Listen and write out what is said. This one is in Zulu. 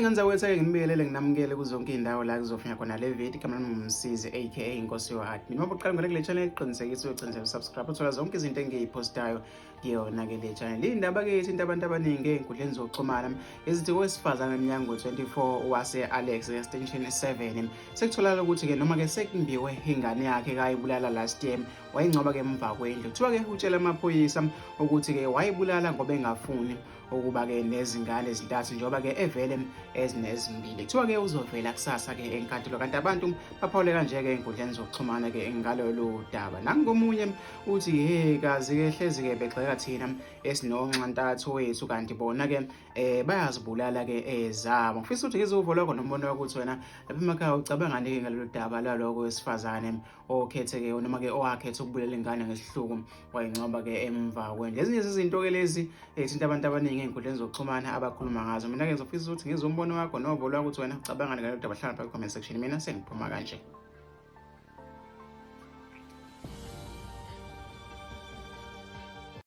Ngenza kwethu-ke nginibingelele nginamukele kuzonke iy'ndawo la kuzofinya khona le video. Igama lami nguMsizi aka Inkosi yo-Admin. Uma uqala ngale kule channel, qinisekisa uyocinisa usubscribe, uthola zonke izinto engiyiphostayo kuyona-ke le channel. Iy'ndaba-ke ethinta abantu abaningi ey'nkundleni zokuxhumana ezithi owesifazane emnyango 24 wase-Alex extension 7 sekutholakala ukuthi-ke noma-ke sekumbiwe ingane yakhe kayibulala last year, wayingcwaba-ke emva kwendlu. Kuthiwa-ke utshela amaphoyisa ukuthi-ke wayibulala ngoba engafuni ukuba-ke nezingane ezintathu njengoba-ke evele ezinezimbili. Kuthiwa-ke uzovela kusasa-ke enkantolo, kanti abantu baphawule kanje-ke ey'nkundleni zokuxhumana-ke ngalolu daba. Nangomunye uthi, hey kazi-ke hlezi-ke begxeka thina esinonxantathu wethu, kanti bona-ke bayazibulala-ke ezabo. Ngifisa ukuthi ngizuvo lwakho nombono wakho ukuthi wena lapha emakhaya ucabangani-ke ngalolu daba laloko wesifazane okhethe-ke noma-ke owakhetha ukubulala ingane ngesihluku wayingcwaba-ke emva kwendlu. Ezinye zezinto-ke lezi ey'thinta abantu abaningi ey'nkundleni zokuxhumana abakhuluma ngazo. Mina-ke ngizofisa ukuthi ngizwe umbono wakho novo lwakho ukuthi wena ucabangani ngalolu daba. Hlala phakathi comment section, mina sengiphuma kanje.